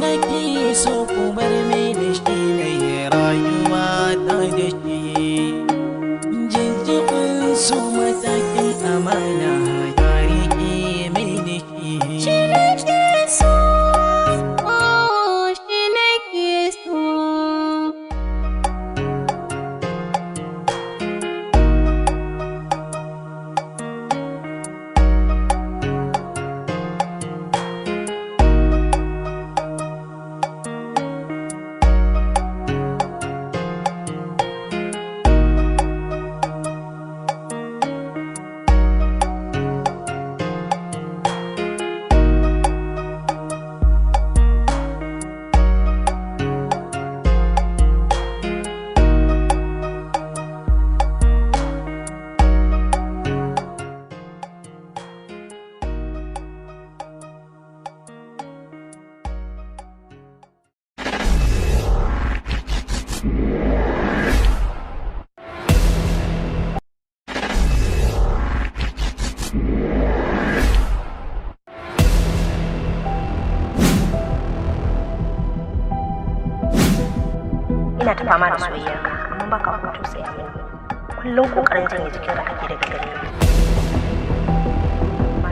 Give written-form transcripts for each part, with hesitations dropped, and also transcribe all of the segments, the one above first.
Nake so ku bar mini shi na yi rayuwa ta da shi. Jinjiɓin su matakin amana ya riƙe mini shi. Shi nake so, oh, shi nake so. Ina ta fama da soyayyarka, amma baka ko tausaya mini. Kullum kokarin janye jikinka kake daga gare ni.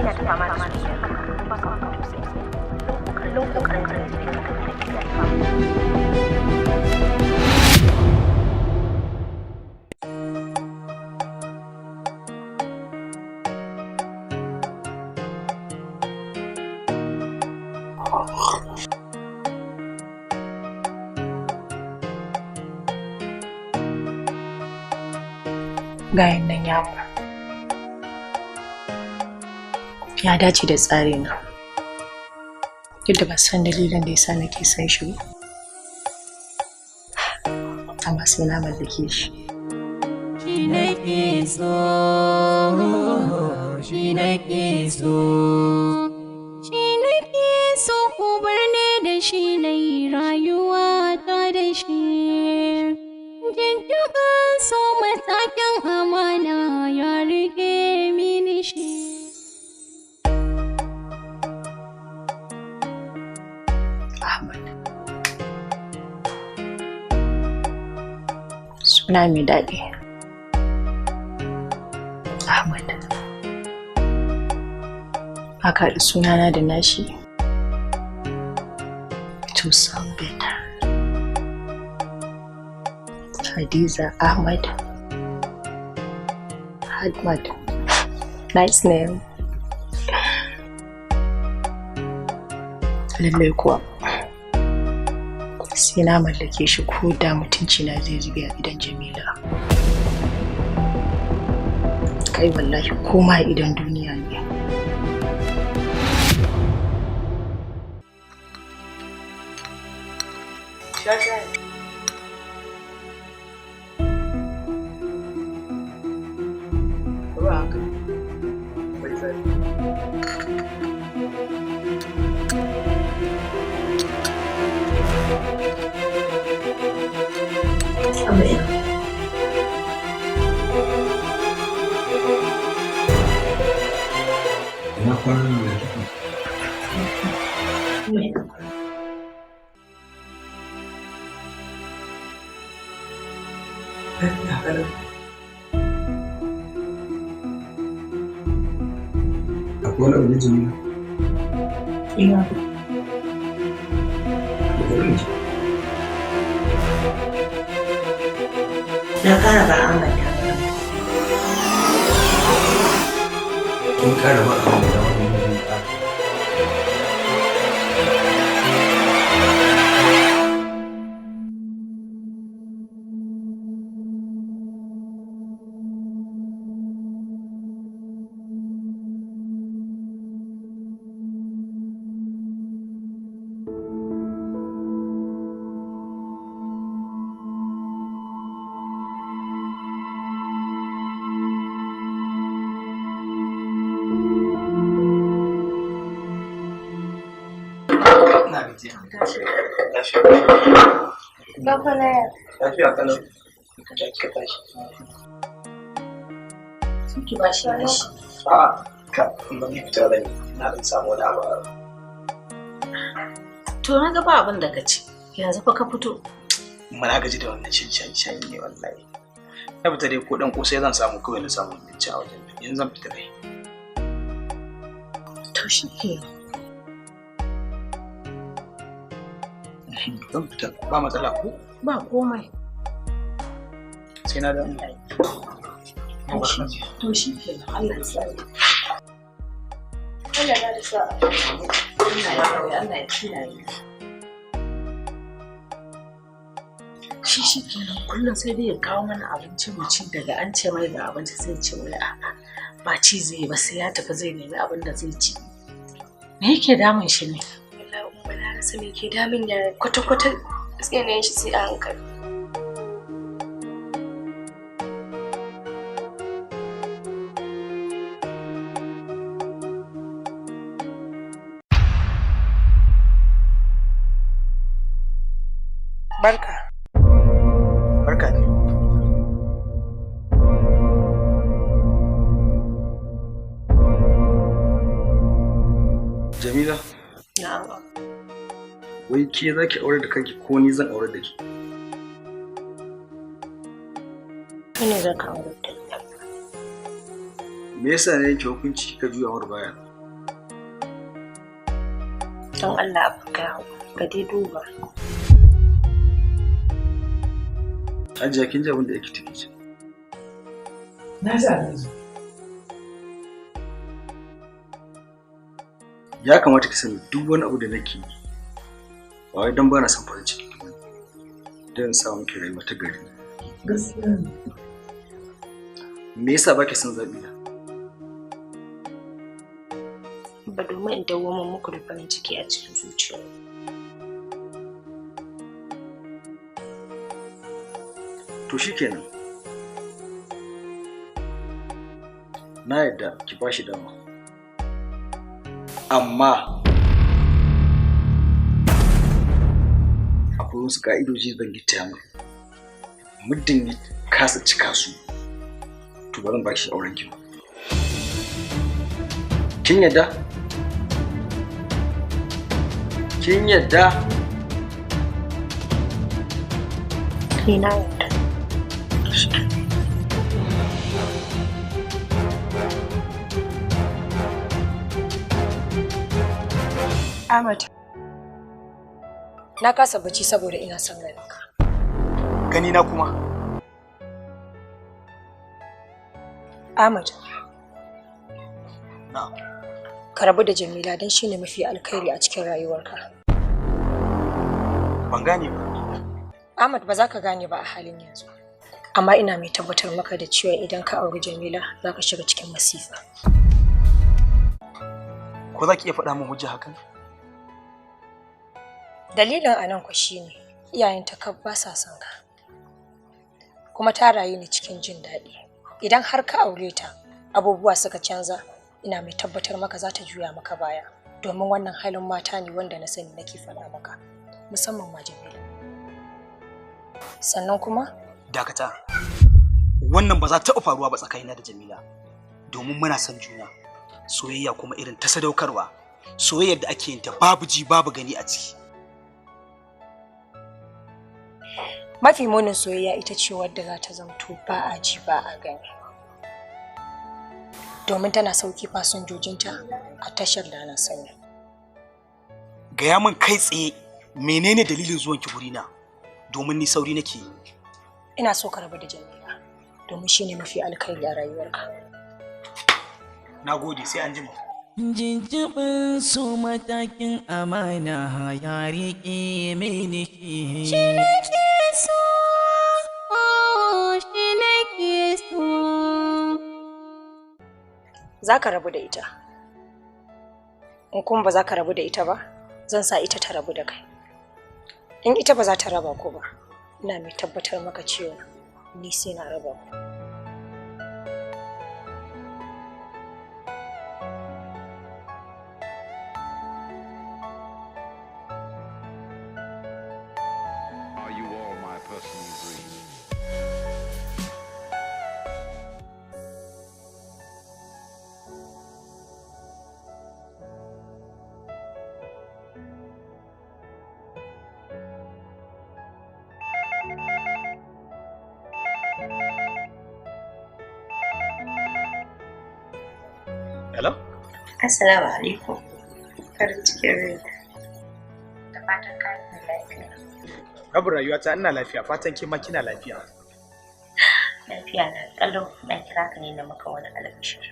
Ina ta fama da soyayyarka, amma baka ko tausaya mini. Kullum kokarin janye jikinka kake daga gare ni. Gayan nan ya mu ya dace da tsari na, duk da ban san dalilin da yasa nake son shi ba, amma sai na mallake shi. Shi nake so, shi nake so. Shi nake so ku bar ni da shi na yi rayuwa ta da shi. Jijjigan so matakin amana ya rike mini shi. Ahmad, suna mai daɗi. Ahmad, aka haɗa sunana da nashi, it will sound better. Hadiza Ahmad Ahmad, nice name. Lallai kuwa sai na mallake shi, ko da mutunci na zai zube a idan Jamila. Kai, wallahi koma idan duniya ne. Sha shayi. Ba haka. Bai zafi. Abu. Ina kwanan da kike? Ina. Lafiya ƙalau. Akwai wani abu ne, Jamila? Ina. Bari in ji. Na ƙara ba Ahmad dama. Kin ƙara ba abin da dama domin zan ƙara. Ina gajiya. Lafiya. Lafiya kalau. Ya kika tashi? Ki ba shi nashi. A'a, ka ban fita zan yi. Na ɗan samu wani abu. To na ga ba abin da ka ci. Yanzu fa ka fito. Muna gaji da wannan shan shayi ne wallahi. Na fita dai ko dan kosai zan samu kawai na samu abinci a wajen nan. Yanzu zan fita dai. To shi ke. Zan fita ba matsala ko? Ba komai. Sai na dawo. To shi ke Allah ya sa. Allah ya da sa'a. Allah ya kiyaye. Shi kenan kullum sai dai ya kawo mana abinci mu ci, daga an ce mai ga abinci sai ce wai a'a ba ci zai ba, sai ya tafi zai nemi abin da zai ci. Me yake damun shi ne? Wallahi umma na rasa me ke damun yaran kwata-kwata, yanayin shi sai a hankali. Barka. Barka ne. Jamila? Na'am. Wai ke za ki aure da kanki ko ni zan aure da ki? Kai ne za ka aure da ni. Me yasa ne yake hukunci kika juya war baya? Don Allah abu ka ka dai duba. Hajiya kin ji abin da yake take ce. Na ji Alhaji. Ya kamata ki sani duk wani abu da nake yi ba wai don bana son farin ciki ba, don in sa miki rayuwa ta gari. Gaskiya ne. Me yasa baki son zaɓi na? Ba domin in dawwamar muku da farin ciki a cikin zuciya. To shikenan. Na yarda ki bashi dama. Amma akwai wasu ka'idoji zan gittaya mai. Muddin ya kasa cika su, to ba zan baki auren ki ba. Kin yarda? Kin yarda? Ni na yarda. Ahmad, na kasa bacci saboda ina son ganin ka. Gani na kuma? Ahmad. Na'am. Ka rabu da Jamila don shine mafi alkhairi a cikin rayuwarka. Ban gane ba. Ahmad ba za ka gane ba a halin yanzu. Amma ina mai tabbatar maka da cewa idan ka auri Jamila za ka shiga cikin masifa. Ko za ki iya faɗa min hujja hakan? Dalilin a nan ku shine iyayenta kaf ba sa son ka. Kuma ta rayu ne cikin jin daɗi. Idan har ka aure ta, abubuwa suka canza, ina mai tabbatar maka za ta juya maka baya. Domin wannan halin mata ne wanda na sani nake faɗa maka, musamman ma Jamila. Sannan kuma? Dakata. Wannan ba za ta taɓa faruwa ba tsakanina da Jamila. Domin muna son juna. Soyayya kuma irin ta sadaukarwa. Soyayyar da ake yin ta babu ji babu gani a ciki. Mafi munin soyayya ita ce wadda za ta zamto ba a ji ba a gani. Domin tana sauki fasinjojinta a tashar da na sani. Gaya min kai tsaye menene dalilin zuwanki gurina? Domin ni sauri nake yi. Ina so ka rabu da Jamila domin shine mafi alkhairi a rayuwarka. Na gode, sai an jima. Jinjibin su matakin amana ya riƙe mini shi. Shi nake so, shi nake so. Za ka rabu da ita. In kuma ba za ka rabu da ita ba, zan sa ita ta rabu da kai. In ita ba za ta raba ku ba, ina mai tabbatar maka cewa ni sai na raba ku. Are you all my personal dreams? Hello? Assalamu alaikum. Farin cikin rai. Da fatan ka yi lafiya. Rabin rayuwata ina lafiya, fatan ke ma kina lafiya. Lafiya na kalau na kira ka ne na maka wani albishir.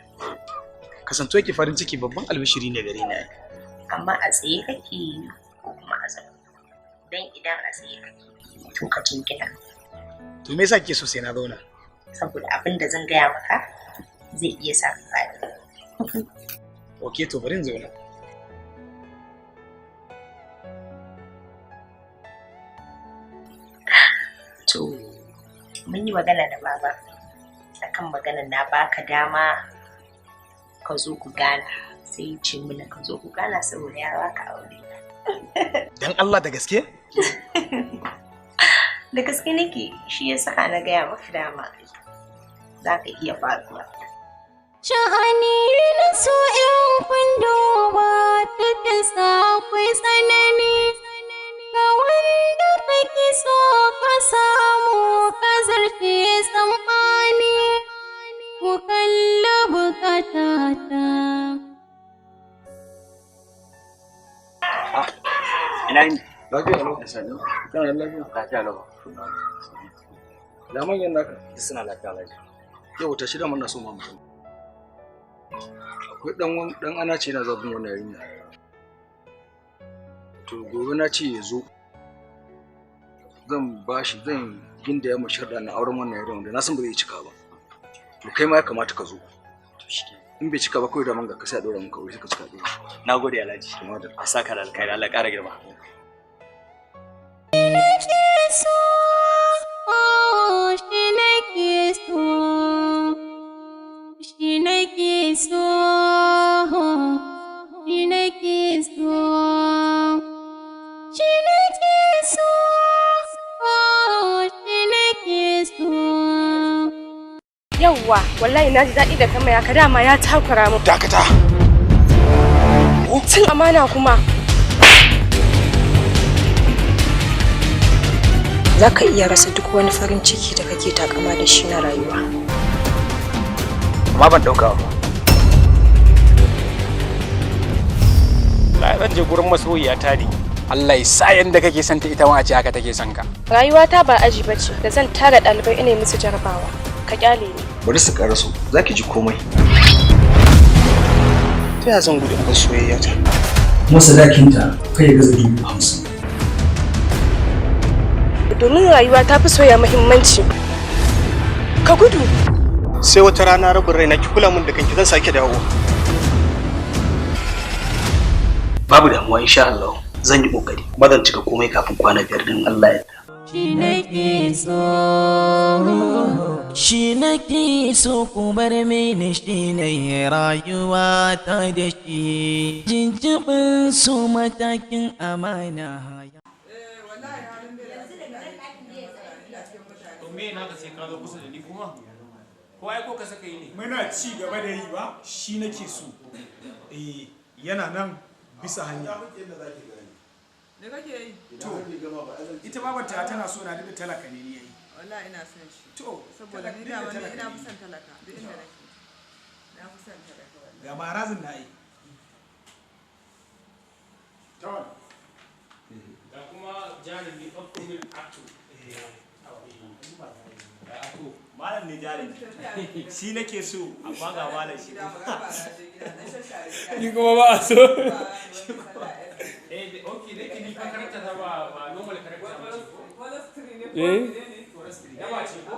Kasantuwa ki farin ciki babban albishiri ne gare ni. Amma a tsaye kake ko kuma a zaune? Dan idan a tsaye kake to ka jingina. To me yasa kike so sai na zauna? Saboda abin da zan gaya maka zai iya sa ka faɗi. Ok, to bari in zauna. To mun yi magana da baba akan maganar na baka dama ka zo ku gana, sai ya ce mana ka zo ku gana saboda ya baka aure. Dan Allah, da gaske? Da gaske nake, shi ya saka na gaya maka dama za ka iya faruwa. Sha'ani na so in kun duba cikinsa akwai tsanani, ga wanda kake so ka samu ka zarce tsammani, ku kalli bukatata. Ina yini? Lafiya lau. Kana lafiya? Lafiya lau. Da manyan naka? Suna lafiya lafiya. Yau ta shida muna so ma mutum. Akwai dan dan ana ce yana zabin wannan yarinya. To gobe na ce ya zo. Zan bashi, zan gindaya mu sharda na auren wannan yarinya wanda na san ba zai cika ba. To kai ma ya kamata ka zo. In bai cika ba kawai da man ga ka sai a dora muka wuri sai ka cika ɗora. Na gode Alhaji. A saka da alkhairi, Allah ya ƙara girma. So, shi nake so, shi nake so, shi nake so, shi nake so, shi nake so. Yawwa, wallahi na ji daɗi da kama ya ka dama ya takura mu. Dakata. Cin amana kuma. Za ka iya rasa duk wani farin ciki da kake takama da shi na rayuwa. Amma ban ɗauka ba. Na zan je gurin masoyiya ta ne. Allah ya sa yanda kake son ta ita ma a ce haka take son ka. Rayuwata ba aji bace da zan tara ɗalibai ina musu jarabawa. Ka kyale ni. Bari su karaso, za ki ji komai. Ta yaya zan gudu in bar soyayya ta? Kuma sadakinta kai ya gaza 50,000. Domin rayuwa ta fi soya muhimmanci. Ka gudu. Sai wata rana rabin raina ki kula min da kanki zan sake dawo. Babu damuwa insha Allah. Zan yi kokari kuma zan cika komai kafin kwana 5 din Allah ya yarda. Shi nake so, shi nake so ku bar mini shi ne rayuwa ta da shi. Jinjibin so matakin amana. Me na ka sai ka zo kusa da ni kuma? Ko ai ko ka saka yi ne? Muna ci gaba da yi ba, shi nake so. Eh, yana nan bisa hanya. Me kake yi? To, ita babata tana so na duk da talaka ne ni yayi. Wallahi ina son shi. To, saboda ni duk da da wani talaka ina ne. fi son talaka duk inda nake. Na fi son talaka wallahi. Ga marazin na yi. Tawon. Da kuma jarumi upcoming actor. Malam ne jarumi. Shi nake so amma ga malam shi. Ni kuma ba a so. Eh, okay, da yake ni fa character ta ba ba normal character ba ce ko? Eh? Yawa ce ko?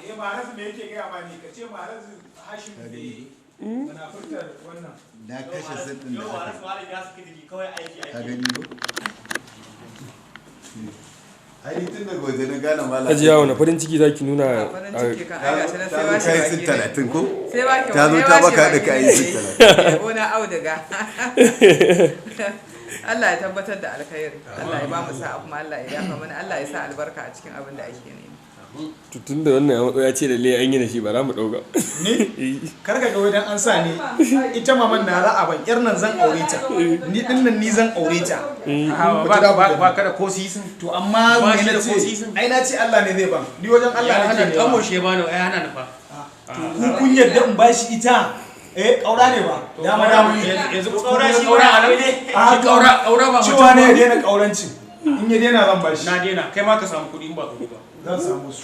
Eh, Maraz me yake gaya ma ne? Ka ce Maraz Hashim ne. Munafurtar wannan. Na kashe sin ɗin da Yau aka yi. malam ya saki jiki kawai aiki Ka ake. gani ko? Ai tun daga waje na gane malam. Hajiya wani farin ciki zaki nuna Farin ciki kan ai gashi nan sai Ta zo washe kai baki sin ne. 30 ko? Sai wake Ta zo sai ta washe baka haɗa baki kai ne. sin 30. Gona auduga. Allah ya tabbatar da alkhairi. Allah ya ba mu sa'a kuma Allah ya dafa mana. Allah ya sa albarka a cikin abin da ake nema. To tun da wannan ya matso ya ce lalle an yi da shi ba za mu ɗauka. Ni? Kar ka ga wai dan an sa ni ita maman na ra'a ban yar nan zan aure ta. Ni din nan ni zan aure ta. Ba ka da ko sisin. To amma Ba me shi na da ko ce? sisin. Ai na ce Allah ne zai ban. Ni wajen Allah Ya nake hana nema. kamo shi ya bani ya hana ni fa. To ku kun yarda in bashi ita? Eh kaura ne ba. Dama dama. Yanzu kaura shi kaura a nan ne? A Shi kaura kaura ba mutum Cewa ne ya ba. daina kaurancin. In ya daina zan bashi. Na daina kai ma ka samu kuɗi in ba kuɗi ba. Zan samu su.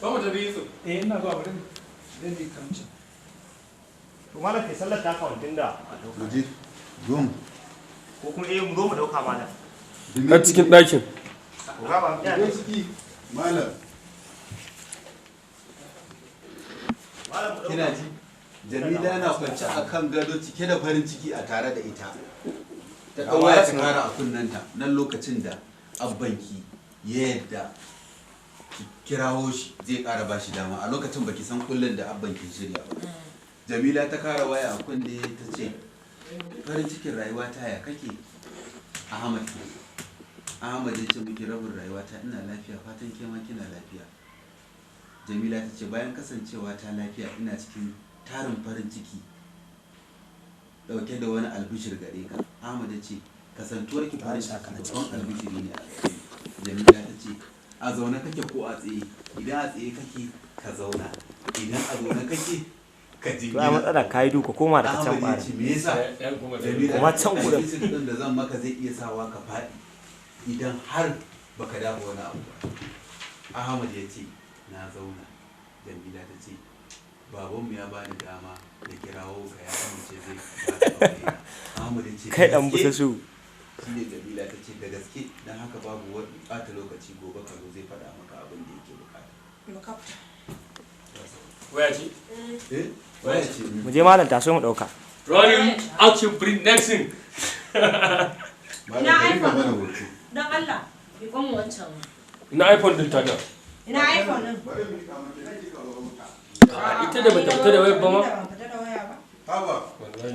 Ba mu tafi Yusuf. Eh ina zuwa bari zan je karamcin. To malam kai sallar ta kawai da Mu je. Gom. ko kuma eh mu zo mu dauka malam. A cikin ɗakin. Ko ga ba Shigo ciki. Malam. Kina ji? Jamila na kwance a kan gado cike da farin ciki a tare da ita. Ta ɗau waya ta kara a kunnenta nan lokacin da abbanki ya yadda ki kirawo shi zai ƙara ba shi dama a lokacin baki san kullun da abbanki shirya ba. Jamila ta kara waya a kunne ta ce farin cikin rayuwa ta ya kake Ahmad kenan. Ahmad ya ce miki rabin rayuwata ina lafiya fatan ke ma kina lafiya. Jamila ta ce bayan kasancewa ta lafiya ina cikin tarin farin ciki dauke da wani albishir gare ka. Ahmad ya ce kasantuwar ki farin ciki babban albishiri ne a gare ni. Jamila ta ce a zaune kake ko a tsaye idan a tsaye kake ka zauna idan a zaune kake ka To ai jingina. matsala kai duka koma daga can Ahmad ya ɓarin. ce me yasa? Jamila Kuma ta ce can gurin. albishir din da zan maka zai iya sawa ka faɗi idan har baka dafa wani abu ba. Ahmad ya ce na zauna. Jamila ta ce babanmu ya bani dama da kirawo ka ya amince zai ba ka aure na. Ahmad ya ce Kai da dan gaske? busa su. Shi ne Jamila ta ce da gaske don haka babu wani ɓata lokaci gobe ka zo zai faɗa maka abin da yake bukata. Waya ce? Eh? Waya ce. Mu je malam taso mu dauka. Rolling action bring next thing. Malam ka rika mana hoto. Don Allah, riƙon mu wancan. Ina iPhone din ta ga. Ina iPhone ɗin. Ita da bata fita da wayar ba ma. Ban fita da waya ba. Haba. Wallahi.